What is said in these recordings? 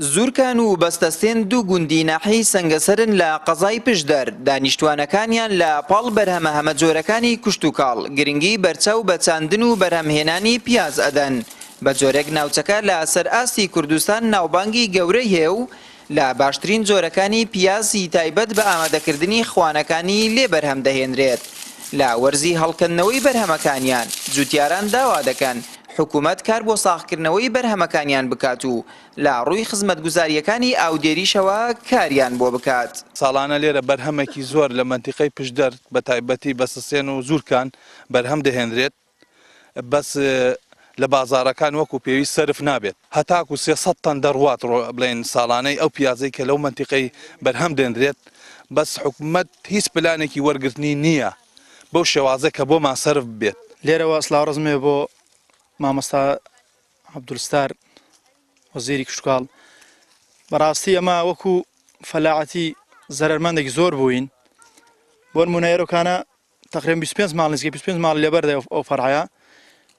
زورکان و بەستەستێن دوو گوندی ناحیەی سەنگەسەرن لە قەزای پشدەر، دانیشتوانەکانیان لە پاڵ بەرهەمە هەمەجۆرەکانی کشتوکاڵ، گرنگی بەرچاو بە چاندن و بەرهەمهێنانی پیاز ئەدەن، بە جۆرێک ناوچەکە لە سەر ئاستی کوردستان ناوبانگی گەورەی هەیە و لە باشترین جۆرەکانی پیازی تایبەت بە ئامادەکردنی خوانەکانی لێ بەرهەم دەهێنرێت. لە وەرزی هەڵکەندنەوەی بەرهەمەکانیان، جوتیاران داوا دەکەن حکومەت کار بۆ ساغکردنەوەی بەرهەمەکانیان بکات و لە ڕووی خزمەتگوزارییەکانی ئاودێریشەوە کاریان بۆ بکات. ساڵانە لێرە بەرهەمێکی زۆر لە مەنتیقەی پشدەر بە تایبەتی بەسسێن و زورکان بەرهەم دەهێنرێت، بەس لە بازاڕەکان وەکو پێویست سەرف نابێت هەتاکو 300 تەن دەڕوات بڵێن ساڵانەی ئەو پیازەی کە لەو مەنتیقەی بەرهەم دێنرێت بەس حکومەت هیچ پلانێکی وەرگرتنی نییە بەو شێوازە کە بۆمان سەرف ببێت. لێرەوە سلاو ڕێزم هەیە بۆ مامۆستا عەبدولستار وەزیری کشتوکاڵ بەڕاستی ئەمە وەکو فەلاعەتی زەرەرمەندێکی زۆر بووین بۆ نمونە ئێرۆکانە تقریبا 25 ماڵ نزیکەی 25 ماڵ لەبەر ئەو فەرعەیە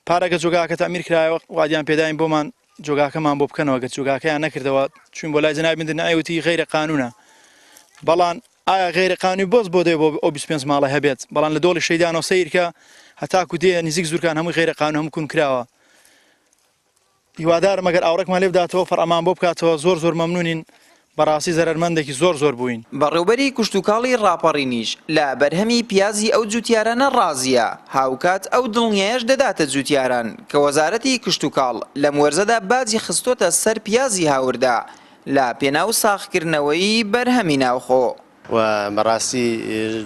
پارەکە جۆگاکە تەمیر کرایەوە وادیان پێداین بۆمان جۆگاکەمان بۆ بکەنەوە گەر جۆگاکەیان نەکردەوە چوین بۆ لای جەنابی مدیر نەیوتی غەیرە قانونە بەڵام ئایا غەیرە قانونی بۆس بۆ دێ بۆ ئەو 25 ماڵە هەبێت بەڵام لە دۆڵی شەیدانەوە سەیرکە هەتاکو دێ نزیک زورکان هەمووی غەیرە قانون هەموو کون کراوە هیوادارم ئەگەر ئاوڕێکمان لێ بداتەوە فەرعمان بۆ بکاتەوە زۆر زۆر مەمنونین بەڕاستی زەرەرمەندێکی زۆر زۆر بووین. بەڕێوبەری کشتوکاڵی ڕاپەڕینیش لە بەرهەمی پیازی ئەو جوتیارانە ڕازییە، هاوکات ئەو دڵنیایەش دەداتە جوتیاران کە وەزارەتی کشتوکاڵ لەم وەرزەدا باجی خستۆتە سەر پیازی هاوردە لە پێناو ساغکردنەوەی بەرهەمی ناوخۆ. و بەڕاستی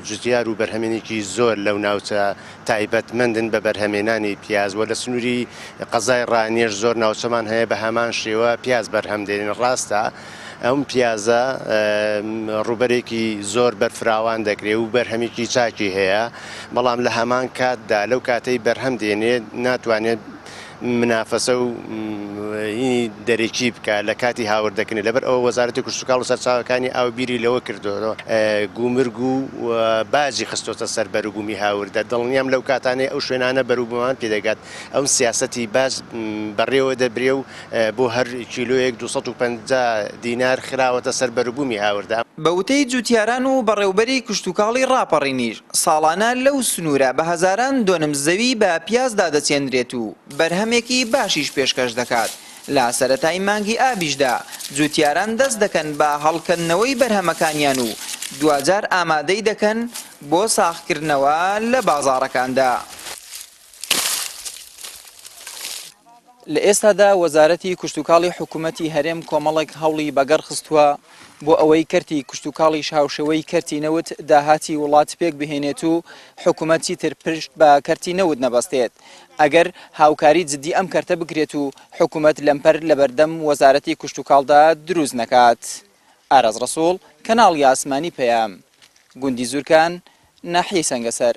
جوتیار و بەرهەمێنێکی زۆر لەو ناوچە تایبەتمەندن بە بەرهەمێنانی پیاز و لە سنووری قەزای ڕانیەش زۆر ناوچەمان هەیە بە هەمان شێوە پیاز بەرهەم دێنن ڕاستە ئەم پیازە ڕووبەرێکی زۆر بەرفراوان دەکرێت و بەرهەمێکی چاکی هەیە بەڵام لە هەمان کاتدا لەو کاتەی بەرهەم دێنێت ناتوانێت منافەسە و هینی دەرەکی بکا لە کاتی هاوردەکردنی، لەبەر ئەوە وەزارەتی کشتوکاڵ و سەرچاوەکانی ئاو بیری لەوە کردۆتەوە گومرگ و باجی خستۆتە سەر بەروبوومی هاوردە، دڵنیام لەو کاتانەی ئەو شوێنانە بەروبوومان پێدەگات ئەو سیاسەتی باج بەڕێوە دەبرێ و بۆ هەر کیلۆیەک 250 دینار خراوەتە سەر بەروبوومی هاوردە. بە وتەی جوتیاران و بەڕێوبەری کشتوکاڵی ڕاپەڕینیش، ساڵانە لەو سنوورە بە هەزاران دۆنم زەوی بە پیاز دادەچێنرێت و بەرهەمێکی باشیش پێشکەش دەکات، لە سەرەتای مانگی ئابیشدا جوتیاران دەست دەکەن بە هەڵکەندنەوەی بەرهەمەکانیان و دواجار ئامادەی دەکەن بۆ ساغکردنەوە لە بازاڕەکاندا. لە ئێستادا وەزارەتی کشتوکاڵی حکومەتی هەرێم کۆمەڵێک هەوڵی بەگەڕ خستووە بۆ ئەوەی کەرتی کشتوکاڵیش هاوشێوەی کەرتی نەوت داهاتی وڵات پێک بهێنێت و حکومەت چیتر پشت بە کەرتی نەوت نەبەستێت ئەگەر هاوکاری جدی ئەم کەرتە بکرێت و حکومەت لەمپەر لەبەردەم وەزارەتی کشتوکاڵدا دروست نەکات. ئاراز ڕەسوڵ، کەناڵی ئاسمانی پەیام، گوندی زورکان، ناحیەی سەنگەسەر.